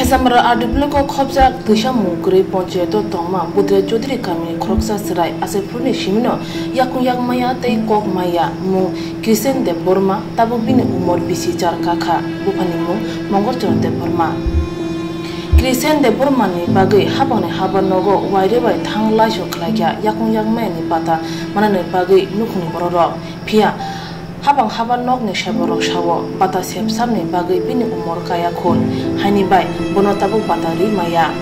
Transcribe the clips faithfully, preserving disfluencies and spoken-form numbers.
Samara R D block o khobjak twisa mung kwrwi ponchayato tongma Budre Chaudhary kamini khoroksa chwrai Achaipuruni simino yakung yak maya tei kok maya mung Krisen Debbarma, tabuk bini umor bisi char kakha, buphani mung Mongol Charan Debbarma. Krisen Debbarmani bagwi hapangni haba nogo wairwi bai thang laisu khlaikha yakung yak mayani bata manani bagwi nukhungni bororok. Phiya hapang haba nokni seborok sao, bata sepsapni bagwi bini umor kaya khun, haini bai bono tabuk bata rwi maya.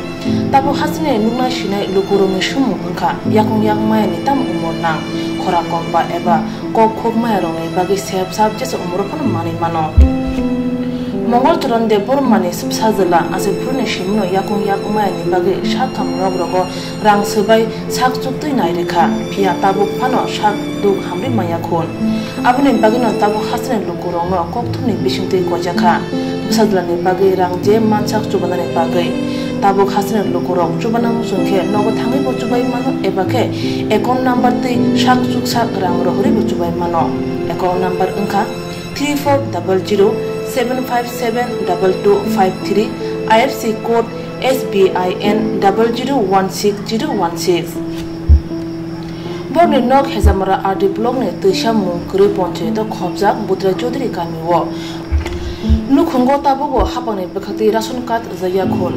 Tabuk hasteni nuknai sinai lukurokni sumung wngkha, yakung yak mayani tamo umor nang, khora komba eba kok khuk mayarokni bagwi sepsap jesa umor phano manwi mano. Mongol Charan Debbarmani bwsajwla Achaipuruni simino yakung yak mayani bagwi sakham nokrogo rang swbai sak chuktwi nai rwkha, phiya tabuk phano sak duk hamrwi maya khun. Aboni bagwino tabuk hasteni lukurokno kokthumni bisingtwi koijakha. Bwsajwlani bagwi rang je mansak chubanani bagwi. Tabuk hasteni lukurok chubana muchung khe nogo thangwibo chubai mano eba khe account number twi sak chuksak rang rohorwibo chubai mano. Account number wngkha three four double zero seven five seven double two five three, I F S C code S B I N double zero one six zero one six. Borni nok Hejamara R D block ni twisa mung kwrwi ponchayato khobjak Budre Chaudhary kami o. Nukhungo tabukbo hapangni bwkhaktwi ration card rwjak ya khun.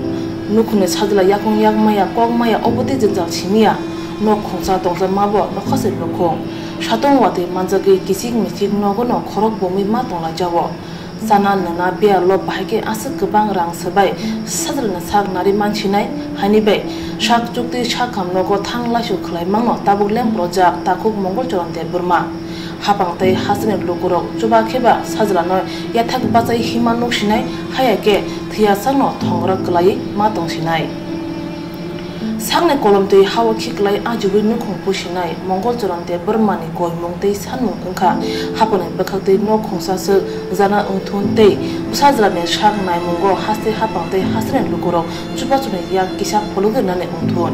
Nukhungni sajla yakung yak maya kok maya obo tei jwngjal simiya. Nok khungsa tongjakmabo nokha se nukhung. Satung watwi manjagwi kichik michik nogono khorok bomwi ma tonglaijao. Chana nana biyalo bahai khe aswk kwbang rang swbai sajlani sak nari mansinai, haini bai sak chukti sakham nogo thang laisu khwlaimangno tabuk lemprojak takhuk Mongol Charan Debbarma. Hapang tei hasteni lukurok chuba khe ba sajlano yathak bachai hima nuksinai, haya khe thwiyasakno thongra kwlaiwi ma tongsinai. Sakni kolomtwi hao khiklai ajiwi nukhung pusinai Mongol Charan Debbarmani koimung tei sanmung wngkha. Haponi bwkhaktwi nok khungsa swk jana wngthun tei bwsajwlani sak naimungo haste hapang tei hasteni lukurok chubachuni yak kisa phologwi rwnani wngthun.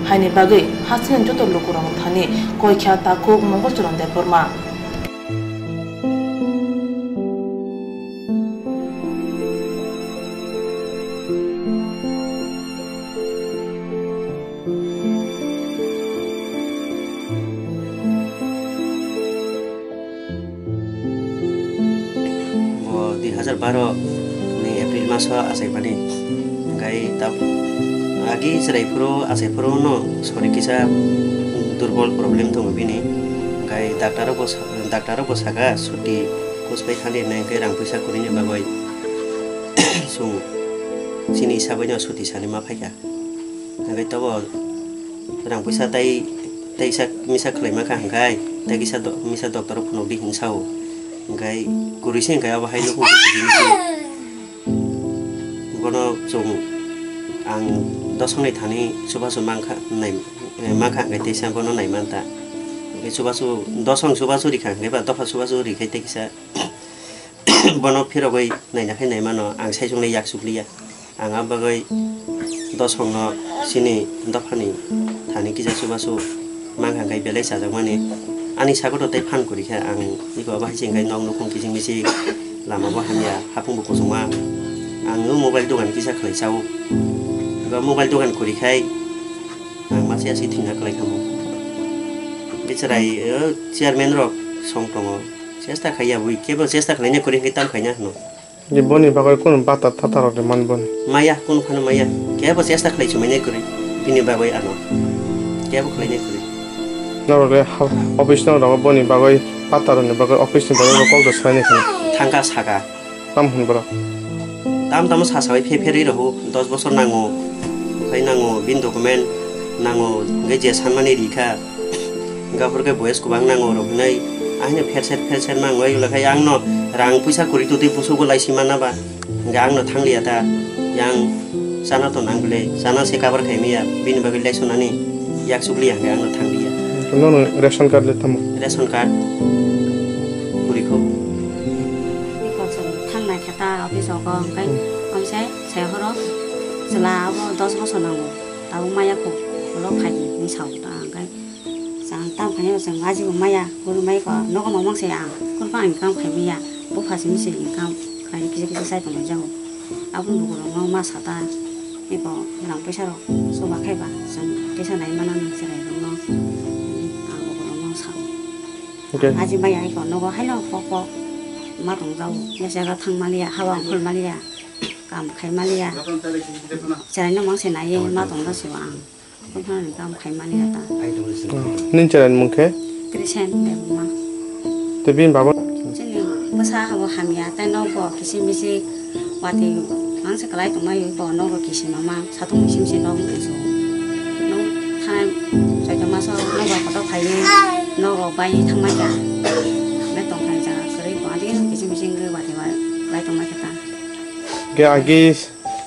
Haini bagwi hasteni joto lukurokni thani koikha takhuk Mongol Charan Debbarma. Bo dui hazar baro ni April maso achaimani, hwnkhe ta agi chwrai phuru achai phuru no sori kisa durbol problem tongo bini, hwnkhe doctor rok bo sa-, doctor rok bo saka chuti. Kuspai thani rwnai hwnkhe rang puisa kwrwini bagwi chwng chini sabaino chuti sani ma phaikha. Hwnkhe tobo rang puisa tei, teisa misa khwlai mankha hwnkhe tei kisa do-, misa doctor phunukdi hwnwi sao. Hwnkhe kwrwi se hwnkhe abo hai nukhung sijini se. Bono chwng ang dosokni thani chubachu mankha, nai-, mankha hwnkhe teisa bono naimanta. Hwnkhe chubachu, dosokni chubachu rikha hwnkhe ba dopha chubachu rikhe tei kisa. Bono phirogwi naina khai naimano ang saichung le yak chukliya. Ang a bagwi dosokno chini dophani thani kisa chubachu mankha khai belai chajakmani. Ani sagoto tei phan kwrwi kha ang iko abo hai se hwnkhe nok nukhung kiching miching lama bo hamya hapung bo kuchukma. Ang o mobile dogan kisa khlai chao. Abo mobile dogan kwrwi khai ang masa yasi thwina kwlai kha mo. Bichwrai, o chairman rok song tongo. Chesta khaiya bui, kebo chesta khlaina kwrwi hwnkhe tam khaina hwno. Je boni bagwi kunu bata thata rok de man boni. Maya, kunu phano maya. Kebo chesta khlai chumaina kwrwi. Bini bagwi ano. Kebo khlaina kwrwi. Norok le ha-, office no rogo boni bagwi bata rok ni bagwi office ni bagwi bo kok da swlaina khe. Thangka saka. Tam hwn borok. Tam tamo sa sawi phe pherwi roho, dos bosor nango. Khai nango, bini document nango, hwnkhe je sanmani rikha. Hwnkhe aphuru khe boyes kwbang nango rok hinwi, ahino pherser pherser mangwi ulo khai angno rang puisa kwrwi twtwi busugo laisi manna ba. Hwnkhe angno thangliya ta, yang chana to nang bwle, chana se cover khai maya, bini bagwi laisonani yak chukliya hwnkhe angno thangliya. Nono ration card le tamo? Ration card kwrwi kho. Thangnai khe ta office o kok, hwnkhe hmm, omsai sai horo chwla abo dos bosor nango, tabuk maya kho, ulo khai hinwi sao ta, hwnkhe. Chwng tam khainai chwng ajibo maya, guru mai ko nogo mamang se ang, kurupha ang income khai maya, bupha simi se income khai kisa kisa sai tongmani jago. Aboni bukurok no ma sata, Eko rang paisa rok chuba khai ba chwng tesa nai mana nang cherai rok no ang bo rok no sao. Okay. Aji bai ai ko nogo haino kok kok ma tong jao ya jaga thang maliya haba ongkhol maliya kam khai maliya cherai no mang se nai ma tong jao se ang. Buphang ni kam khai mani ya ta. Hmm. Nini chwraini mung khe? Christian Debbarma. Tei bini baba? Chini bwsa habo hamya, tei nogo kisim bisi watwi mangsa kwlai tongmai, bo nogo kisim mama, satung kisim si nogo kisim. Nok thanai soito maso nogo kotor phaiwi, nogo bai thangmai ya. Bai tongthai jaga kwrwi bo, adikhe kisim bisi wngwi watwi bai tongmai khe ta. Khe agi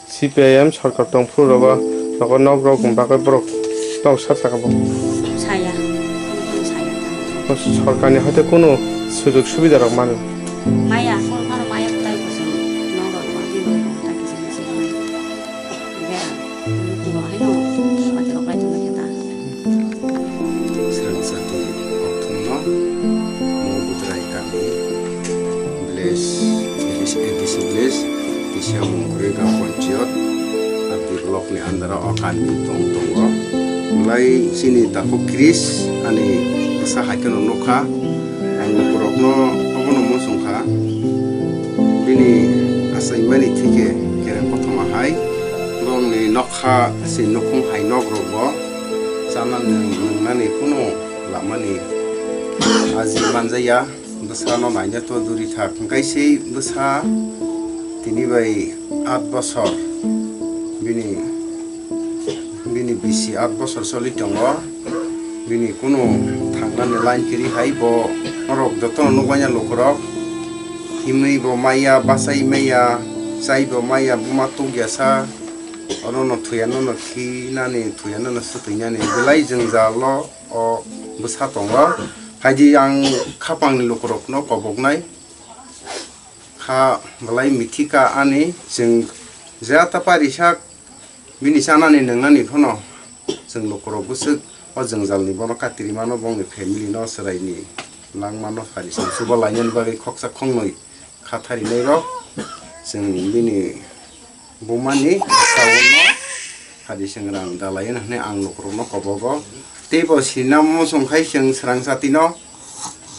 C P I M sorkar tong phuru rogo, rogo nok rok bagwi borok tok sak saka bo. Saya. Saya. Sorkar ni hoite kunu sujog subida rok mano. Maya, sorkar maya kutai kusu. Nok rok ma di bo ta kisi kisi. Ya. Ko hai no. Ati rok lai tu kita. Srang sati okthumno Mobudrai kami village, A D C village, Tisia Mungkuri Gaon Panchayat, Abdi block ni under o kami tong tongo. Belai chini takhuk Chris ani bwsa hai kheno nukha. Ang borokno obono muchungkha. Bini achaimani thike kereng kothoma hai borokni nokha se nukhung hai nok rokbo chanani nwngnani kunu lamani aji manjaya, bwsano naina to duri thak. Hwnkhe se bwsa tini bai aat bosor bini, bini bisi aat bosor choli tongo, bini kunu thangnani line kwrwi hai bo norok jotono nukmanya lukurok, himwi bo maya, bachai maya, chai bo maya, buma tukya sa, orono thwiya nono khinani, thwiya nono swtwinani belai jwngjalo. O bwsa tongo. Phaidi ang khapangni lukurokno koboknai kha, belai mithika ani, chwng jata parisak bini chanani nwngnani phano chwng lukurok bwswk o jwngjalni bono katiri mano, bongni family no, chwraini langmano pharisang chuba lainani bagwi khoksa khongnwi khatharinai rok chwng bini bumani saono hadi seng rang dalai hwnwi ang lukurokno kobogo. Tei bo sinamo chwng khai chwng srang satino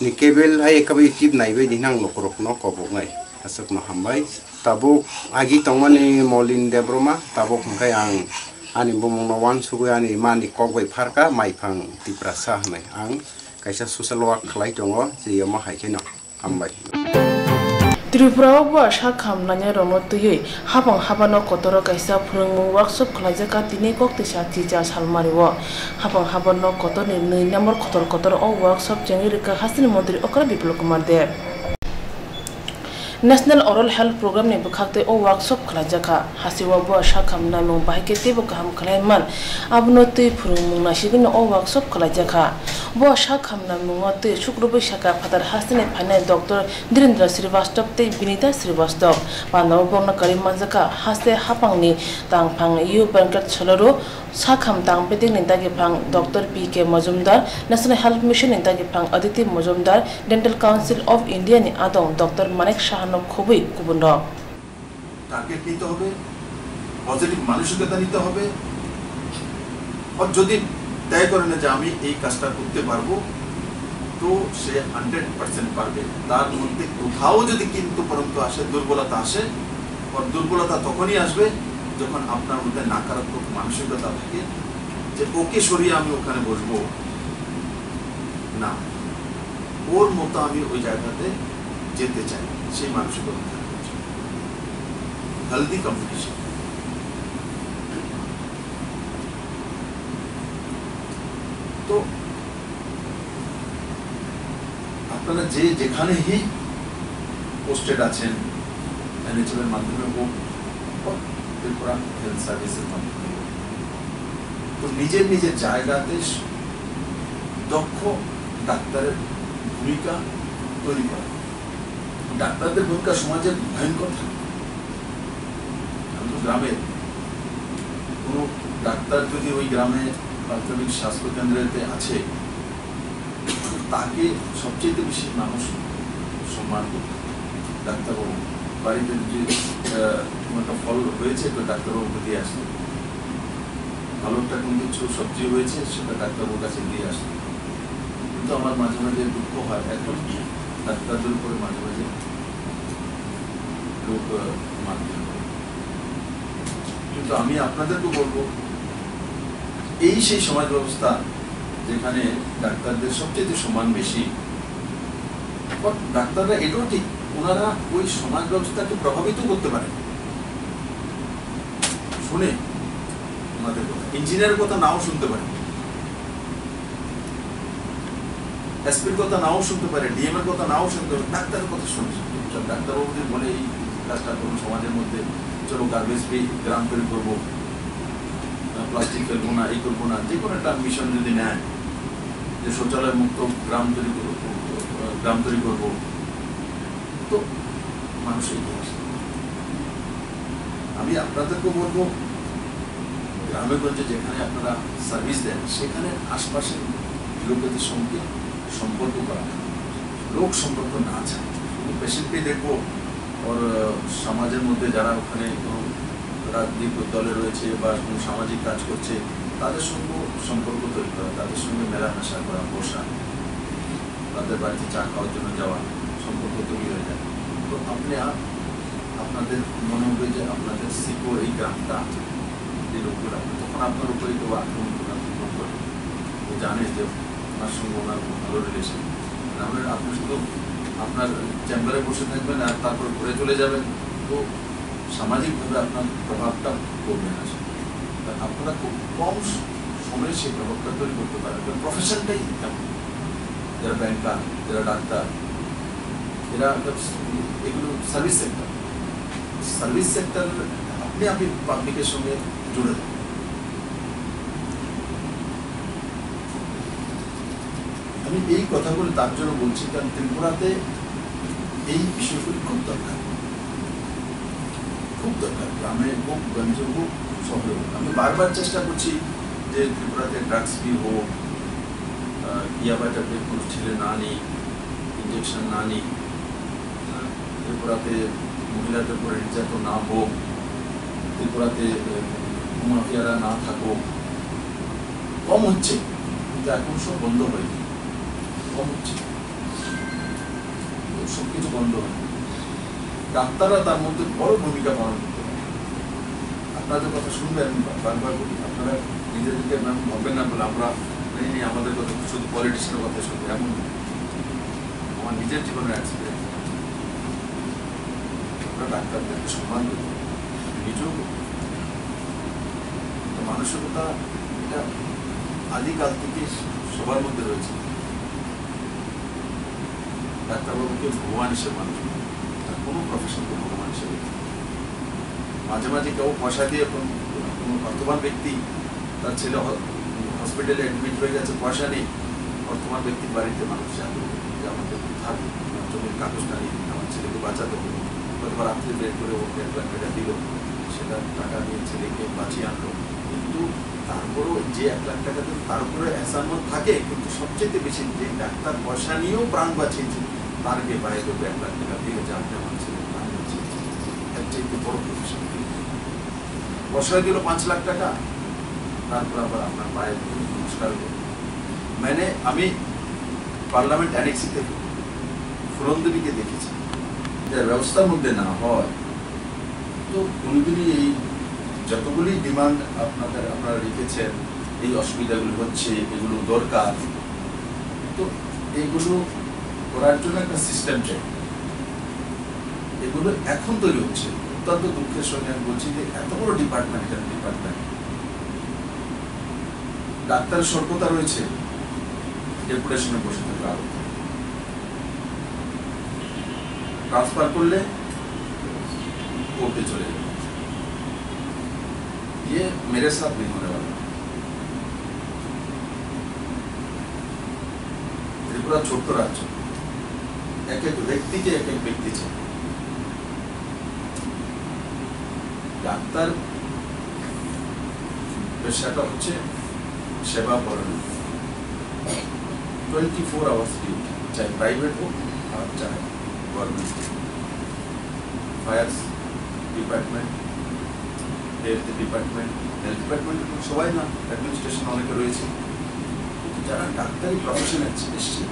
ni cable hai ekhabai tip naibai di hwnwi ang lukurokno koboknai. Aswkno hambai. Tabuk agi tongmani Molin Debbarma, tabuk hwnkhe ang ani bumungno uansugwi ani mani kok bai pharkha, Maiphang Tiprasa hwnwi ang kaisa social work khlai tongo, je omo hai kheno. Hambai. Tripura o bo sak ham nainai rokno twiwi hapang habano kotoro kaisa phwrwngmung workshop khwlaijakha tini kok twisa chicha salmari o. Hapang habano kotorni nwi number kotor kotor o workshop chengwi rwkha hasteni montri okra Biplab Kumar Deb. National Oral Health Program ni bwkhak tei o workshop khwlaijakha. Hasteo bo sak ham naimung bahai khe teibo kaham khlai man, abono twi phwrwngmung naisigwino o workshop khwlaijakha. Bo sak ham naimungo twi sukrubwi sakha phatar hasteni phainai Doctor Dhirendra Srivastava tei Vinita Srivastava. Pandao bongno kwrwi manjakha haste haphangni tangphang U Venkat Soluru, sak ham tang bedekni dagiphang Doctor P K Majumdar, National Health Mission ni dagiphang Aditi Majumdar, Dental Council of India ni adong Doctor Manik Saha no khobwi kubunrok. Target নিতে হবে, পজিটিভ মানসিকতা নিতে হবে। আর যদি তয় করে না যে আমি এই কাজটা করতে পারবো, তো সে হান্ড্রেড পার্সেন্ট পারবে। তার মধ্যে কোথাও যদি কিন্তু পরন্ত আসে, দুর্বলতা আসে, আর দুর্বলতা তখনই আসবে যখন আপনার মধ্যে নাকারাত্মক মানসিকতা থাকে যে ওকে সরিয়ে আমি ওখানে বসবো না, ওর মতো আমি ওই জায়গাতে যেতে চাই, সেই মানসিকতা থাকা উচিত। Healthy competition. তো আপনারা যে যেখানেই পোস্টেড আছেন, এনএইচএম এর মাধ্যমে হোক বা ত্রিপুরা হেলথ সার্ভিসের মাধ্যমে হোক, তো নিজের নিজের জায়গাতে দক্ষ ডাক্তারের ভূমিকা তৈরি করা। ডাক্তারদের ভূমিকা সমাজে ভয়ঙ্কর থাকে। আমি তো গ্রামের কোনো ডাক্তার যদি ওই গ্রামে প্রাথমিক স্বাস্থ্য কেন্দ্রেতে আছে, তাকে সবচেয়ে বেশি মানুষ সম্মান করত। ডাক্তারবাবু, বাড়িতে যদি, আহ, কোনো একটা ফল হয়েছে, তো ডাক্তারবাবুকে দিয়ে আসতো। ভালো একটা কোনো কিছু সবজি হয়েছে, সেটা ডাক্তারবাবুর কাছে দিয়ে আসি। কিন্তু আমার মাঝে মাঝে দুঃখ হয়, এখন ডাক্তারদের উপরে মাঝে মাঝে লোক, আহ, মারধর করে। কিন্তু আমি আপনাদেরকে বলবো, এই সেই সমাজ ব্যবস্থা যেখানে ডাক্তারদের সবচেয়ে সম্মান বেশি। এখন ডাক্তাররা এটাও ঠিক, ওনারা ওই সমাজ ব্যবস্থাকে প্রভাবিত করতে পারে। শুনে ওনাদের কথা, ইঞ্জিনিয়ারের কথা নাও শুনতে পারে, এসপির কথা নাও শুনতে পারে, ডিএম এর কথা নাও শুনতে পারে, ডাক্তারের কথা শুনে। চুপচাপ ডাক্তারবাবু যদি বলে, "এই কাজটা করুন সমাজের মধ্যে, চলো গার্বেজ ফ্রি গ্রাম তৈরি করবো, প্লাস্টিক ফেলবো না, এই করবো না", যে কোনো একটা মিশন যদি নেয়, যে শৌচালয় মুক্ত গ্রাম তৈরি করবো, গ্রাম তৈরি করবো, তো মানুষ এগিয়ে আসে। আমি আপনাদেরকে বলবো, গ্রামে গঞ্জে যেখানে আপনারা সার্ভিস দেন, সেখানে আশপাশের লোকেদের সঙ্গে সম্পর্ক করা, লোক সম্পর্ক না ছাড়া। শুধু পেশেন্টকে দেখবো, ওর, আহ, সমাজের মধ্যে যারা ওখানে কোনো রাজনৈতিক দলে রয়েছে বা কোনো সামাজিক কাজ করছে, তাদের সঙ্গে সম্পর্ক তৈরি করা, তাদের সঙ্গে মেলামেশা করা, বসা, তাদের বাড়িতে চা খাওয়ার জন্য যাওয়া, সম্পর্ক তৈরি হয়ে যায়। তো আপনি আপ-, আপনাদের মনে হবে যে আপনাদের সিকো এই গ্রামটা, এই লোকগুলো, তখন আপনার উপরে কেউ আক্রমণ করে, আক্রমণ করে। ও জানে যে আপনার সঙ্গে ওনার খুব ভালো রিলেশন। মানে আপনার, আপনি শুধু আপনার চেম্বারে বসে থাকবেন আর তারপর ঘুরে চলে যাবেন, তো সামাজিকভাবে আপনার প্রভাবটা কমে আসে। তা আপনারা খুব কম স-, সময়ে সেই প্রভাবটা তৈরি করতে পারেন। কারণ প্রফেশনটাই এমন। যারা ব্যাংকার, যারা ডাক্তার, এরা একটা স-, এগুলো সার্ভিস সেক্টর। সার্ভিস সেক্টর আপনি, আপনি পাবলিকের সঙ্গে জুড়ে থাকেন। আমি এই কথাগুলো তার জন্য বলছি, কারণ ত্রিপুরাতে এই বিষয়গুলি খুব দরকার, খুব দরকার, গ্রামে হোক, গঞ্জে হোক, শহরে হোক। আমি বারবার চেষ্টা করছি যে ত্রিপুরাতে ড্রাগস ফ্রি হোক, আহ, ইয়াবা ট্যাবলেট কোনো ছেলে না নিক, ইঞ্জেকশন না নিক, আহ, ত্রিপুরাতে মহিলাদের উপরে নির্যাতন না হোক, ত্রিপুরাতে, আহ, মাফিয়ারা না থাকুক। কম হচ্ছে, কিন্তু এখন সব বন্ধ হয়নি, কম হচ্ছে, সব কিছু বন্ধ হয়নি। ডাক্তাররা তার মধ্যে বড় ভূমিকা পালন করতে পারে। আপনাদের কথা শুনবে, আমি বারবার বলি, আপনারা নিজেদেরকে এমন ভাববেন না বলে আমরা, "নেই, নেই, আমাদের কথা শুধু পলিটিশিয়ানের কথা শুনবে", এমন নয়। আমার নিজের জীবনের এক্সপিরিয়েন্স, আমরা ডাক্তারদেরকে সম্মান দেবো, নিজেও করবো। তো মানসিকতা এটা আদিকাল থেকে সবার মধ্যে রয়েছে। ডাক্তারবাবুকে ভগবান হিসেবে মানুষ, আর কোনো প্রফেশনকে ভগবান হিসেবে দেখে না। মাঝে মাঝে কেউ পয়সা দিয়ে, কোন, কোনো অর্থবান ব্যক্তি, তার ছেলে হ-, হসপিটালে অ্যাডমিট হয়ে গেছে, পয়সা নেই, অর্থবান ব্যক্তির বাড়িতে মানুষ যাবে যে আমাকে থাকবে, আমার জমির কাগজটা নিয়ে দিন, আমার ছেলেকে বাঁচাতে হবে। হয়তো বা রাত্রে বের করে ওকে এক লাখ টাকা দিল, সেটা টাকা নিয়ে ছেলেকে বাঁচিয়ে আনলো। কিন্তু তারপরেও যে এক লাখ টাকা দিল, তার উপরে এহসান মন্দ থাকে, কিন্তু সবচেয়ে বেশি যে ডাক্তার পয়সা নিয়েও প্রাণ বাঁচিয়েছে, তার কে পায়ে তো এক লাখ টাকা দিয়ে যে আপনি আমার ছেলের প্রাণ বাঁচিয়েছেন, এর চাইতে বড় প্রফেশন কি? পয়সা দিল পাঁচ লাখ টাকা, তারপর আবার আপনার পায়ে ধরে নমস্কার করল। মানে আমি পার্লামেন্ট অ্যানেক্সিতে ফুলন দেবীকে দেখেছি, এটা ব্যবস্থার মধ্যে না হয় তো কোনোদিনই এই যতগুলি ডিমান্ড আপনাদের, আপনারা রেখেছেন, এই অসুবিধাগুলি হচ্ছে, এগুলো দরকার, তো এইগুলো করার জন্য একটা সিস্টেম চাই। এগুলো এখন তৈরি হচ্ছে। অত্যন্ত দুঃখের সঙ্গে আমি বলছি যে এত বড় ডিপার্টমেন্ট, এখানে ডিপার্টমেন্ট, ডাক্তারের স্বল্পতা রয়েছে, ডেপুটেশনে বসে থাকবে আরো। ট্রান্সফার করলে কোর্টে চলে যাবে। ये मेरे साथ नहीं होने वाला। ত্রিপুরা ছোট্ট রাজ্য, এক এক ব্যক্তিকে এক এক ব্যক্তি চাই। ডাক্তার পেশাটা হচ্ছে সেবা পরায়ণ, টোয়েন্টি ফোর আওয়ার্স ডিউটি, চাই প্রাইভেট হোক আর চাই government. Fire department, health department, health ডিপার্টমেন্টে তো সবাই না, অ্যাডমিনিস্ট্রেশন অনেকে রয়েছে, কিন্তু যারা ডাক্তারি প্রফেশনে এসছে,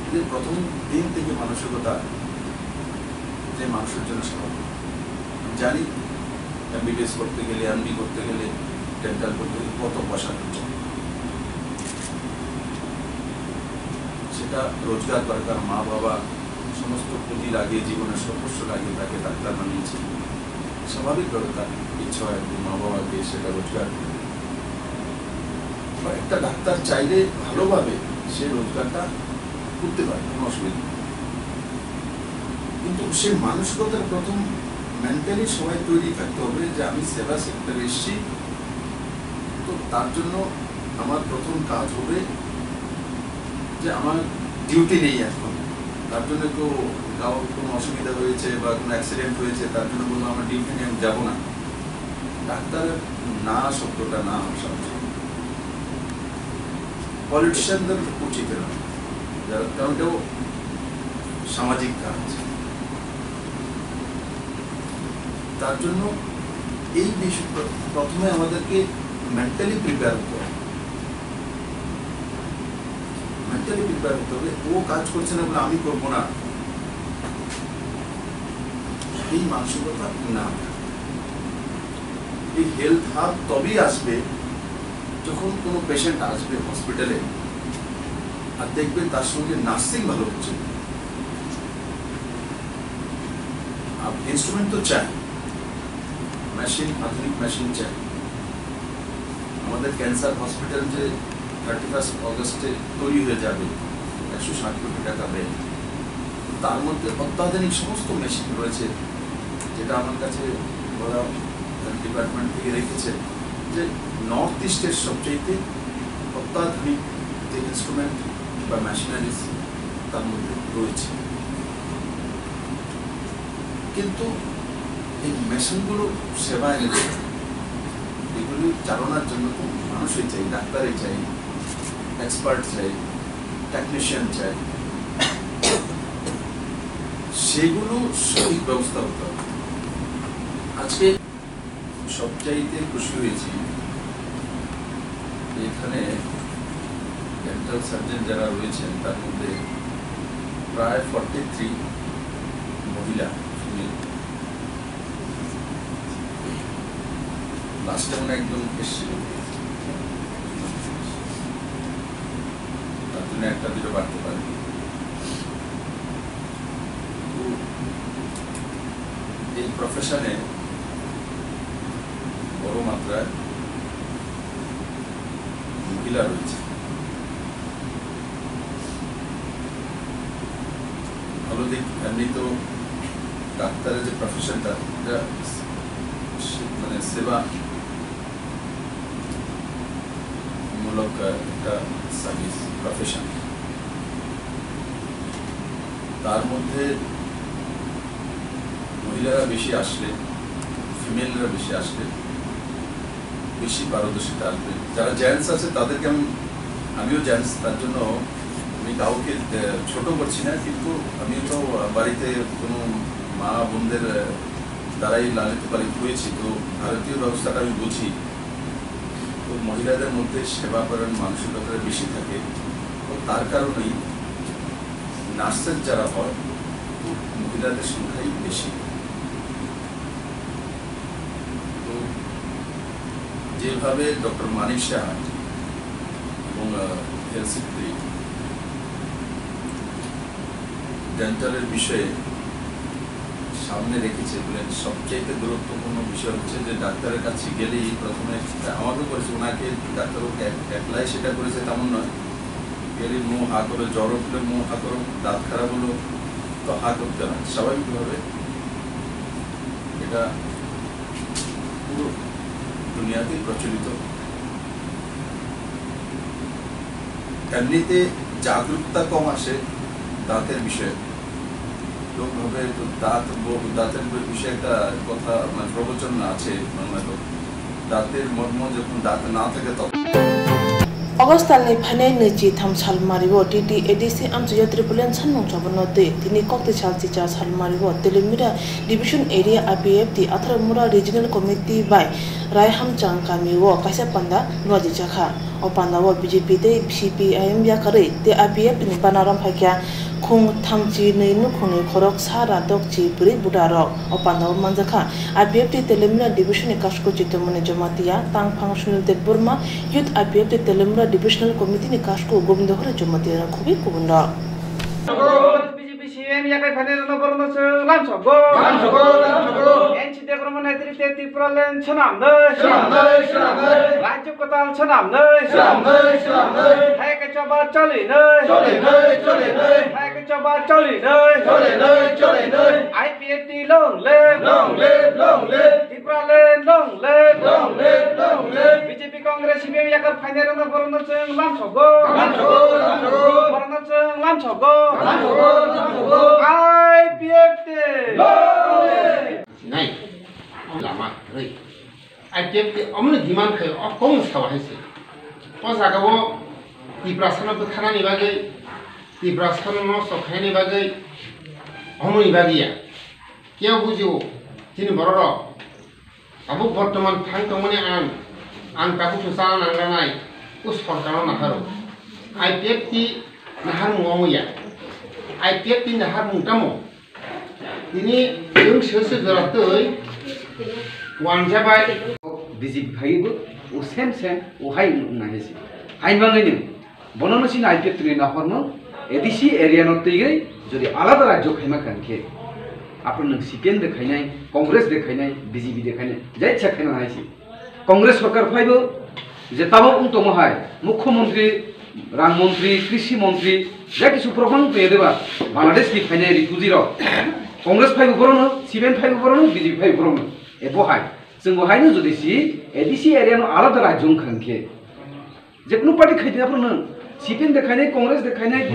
এদের প্রথম দিন থেকে মানসিকতা যে মানুষের জন্য সেবা করবে। আমি জানি এমবিবিএস করতে গেলে, এমডি করতে গেলে, ডেন্টাল করতে গেলে কত পয়সা খরচা। সেটা রোজগার করে, তার মা বাবা সমস্ত পুঁজি লাগিয়ে, জীবনের সর্বস্ব লাগিয়ে তাকে ডাক্তার বানিয়েছে। স্বাভাবিকভাবে তার ইচ্ছা হয় যে মা বাবাকে সেটা রোজগার করবে। বা একটা ডাক্তার চাইলে ভালোভাবে সে রোজগারটা করতে পারে, কোনো অসুবিধা নেই। কিন্তু সেই মানসিকতার প্রথম মেন্টালি সবাই তৈরি থাকতে হবে যে আমি সেবা সেক্টরে এসেছি, তো তার জন্য আমার প্রথম কাজ হবে যে আমার ডিউটি নেই এখন, তার জন্য কেউ, কারোর কোনো অসুবিধা হয়েছে বা কোনো অ্যাক্সিডেন্ট হয়েছে, তার জন্য বললো আমার ডিউটি নেই, আমি যাবো না। ডাক্তারের না শব্দটা না আসা উচিত। পলিটিশিয়ানদের উচিত না, যারা, কারণ এটাও সামাজিক কাজ। তার জন্য এই বিষয় প্র-, প্রথমে আমাদেরকে মেন্টালি প্রিপেয়ার হতে হবে। মেন্টালি প্রিপেয়ার হতে হবে, ও কাজ করছে না বলে আমি করবো না, এই মানসিকতা না। এই হেলথ হাব তবেই আসবে যখন কোনো পেশেন্ট আসবে হসপিটালে আর দেখবে তার সঙ্গে নার্সিং ভালো হচ্ছে। আর ইনস্ট্রুমেন্ট তো চাই, মেশিন, আধুনিক মেশিন চাই। আমাদের ক্যান্সার হসপিটাল যে থার্টি ফার্স্ট অগস্টে তৈরি হয়ে যাবে, একশো ষাট কোটি টাকা ব্যয়, তার মধ্যে অত্যাধুনিক সমস্ত মেশিন রয়েছে, যেটা আমার কাছে ওরা হেলথ ডিপার্টমেন্ট থেকে রেখেছে, যে নর্থ ইস্টের সবচাইতে অত্যাধুনিক যে ইনস্ট্রুমেন্ট বা মেশিনারিজ তার মধ্যে রয়েছে। কিন্তু এই মেশিনগুলো সেবা এনে দেয়, এগুলি চালানোর জন্য তো মানুষই চাই, ডাক্তারই চাই, এক্সপার্ট চাই, টেকনিশিয়ান চাই, সেগুলো সঠিক ব্যবস্থা হতে হবে। আজকে সবচাইতে খুশি হয়েছি যে এখানে ডেন্টাল সার্জন যারা রয়েছেন, তার মধ্যে প্রায় ফর্টি থ্রি মহিলা, ফিমেল। লাস্টে মনে হয় একজন এসেছিল, তার জন্য একটা দুটো বাড়তে পারে। তো এই প্রফেশনে বড় মাত্রায় মহিলা রয়েছে। ভালো দিক, এমনি তো ডাক্তারের যে প্রফেশনটা, এটা সে-, মানে সেবা মূলক, আহ, একটা সার্ভিস প্রফেশন। তার মধ্যে মহিলারা বেশি আসলে, ফিমেলরা বেশি আসলে বেশি পারদর্শিতা আসবে। যারা জেন্টস আছে তাদেরকে আমি, আমিও জেন্টস, তার জন্য আমি কাউকে, আহ, ছোট করছি না, কিন্তু আমি তো বাড়িতে কোনো মা বোনদের, আহ, দ্বারাই লালিত পালিত হয়েছি, তো ভারতীয় ব্যবস্থাটা আমি বুঝি। তো মহিলাদের মধ্যে সেবা করার মানসিকতা বেশি থাকে, তো তার কারণেই নার্সেস যারা হয়, তো মহিলাদের সংখ্যাই বেশি। তো যেভাবে ডক্টর মানিক সাহা এবং, আহ, হেলথ সেক্রেটারি ডেন্টালের বিষয়ে সামনে রেখেছে, বলেন সবচাইতে গুরুত্বপূর্ণ বিষয় হচ্ছে যে ডাক্তারের কাছে গেলেই প্রথমে, আমাকেও করেছে, ওনাকে ডাক্তারবাবু এক-, একলাই সেটা করেছে তেমন নয়, গেলে মুখ হা করে, জ্বর উঠলে মুখ হা করো, দাঁত খারাপ হলো তো হা করতে হয় স্বাভাবিকভাবে। এটা পুরো দুনিয়াতেই প্রচলিত। এমনিতে জাগরুকতা কম আসে দাঁতের বিষয়ে। লোকভাবে তো দাঁত ব-, দাঁতের ব-, বিষয়ে একটা কথা, মানে, প্রবচন আছে বাংলাতে, "দাঁতের মর্ম যখন দাঁত না থাকে তখন।" August talni phainai nwichi tham salmario T T A D C amchaio Tripuraland sanmung chobano twi tini kokti sal chicha salmario Telemura Division Area I P F T Atharmura Regional Committee bai Raihamchang kamio kaisa panda luajijakha. O pandao B J P tei C P I M yakarwi tei I P F T ni bana romphai kha khung thamchi nwi nukhungni khorok sa ra dokchi bwrwi budarok. O pandao manjakha I P F T Telemura Division ni Kasku Chitomoni Jamatia, Tangphang Sunil Debbarma, Youth I P F T Telemura Divisional Committee ni Kasku Gobindo Hari Jamatia khubui kubunrok. B J P C N yakai phainai rwna borokno chwng lamsogo. Lamsogo, lamsogo. N C Debbarma netrite Tipraland swnamnai. Swnamnai, swnamnai. Rajyo kwtal swnamnai. Swnamnai, swnamnai. Hai khe choba cholinai. Cholinai, cholinai. Hai khe choba cholinai. Cholinai, cholinai. I P F T long live. Long live, long live. Tipraland long live. Long live, long live. B J P Congress C P M yakar phainai rwna borokno chwng lamsogo. Lamsogo, lamsogo. Borokno chwng lamsogo. Lamsogo, lamsogo. I P F T. Long live. Nai, lama, rei. I P F T omoni demand khai, o kong sawa hai se. O jaga o Tiprasano bwtharnani bagwi, Tiprasano nosto khainani bagwi, omoni bagwi ya. Kebo bujio, chini bororok. Tabuk bortoman thang tongmani ang, ang tabuk se chana nangranai, o sorkarno naharo. I P F T naharmung omo ya. I P F T naharmung tamo? Tini chwng se se jora twi wanjabai. B J P phaibo o same same o hai wngna hai se. Hai mangwi nung. Bono no chini I P F T ni nahorno A D C area no twiwi jodi alada rajyo khaima khan khe, aphuru nwng C P M de khainai, Congress de khainai, B J P de khainai, jaitsa khaina nai si. Congress sorkar phaibo je tabok wng tongo hai, Mukhyamantri, Rang Mantri, Krishi Mantri, ja kisu program wng tongya deba, Bangladesh ni phainai refugee rok. Congress phaibo borokno, C P M phaibo borokno, B J P phaibo borokno. Ebo hai, chwng bo haino jodi si A D C area no alada rajyo wng khan khe, jekunu party khaidi aphuru nwng, C P M de khainai, Congress de khainai,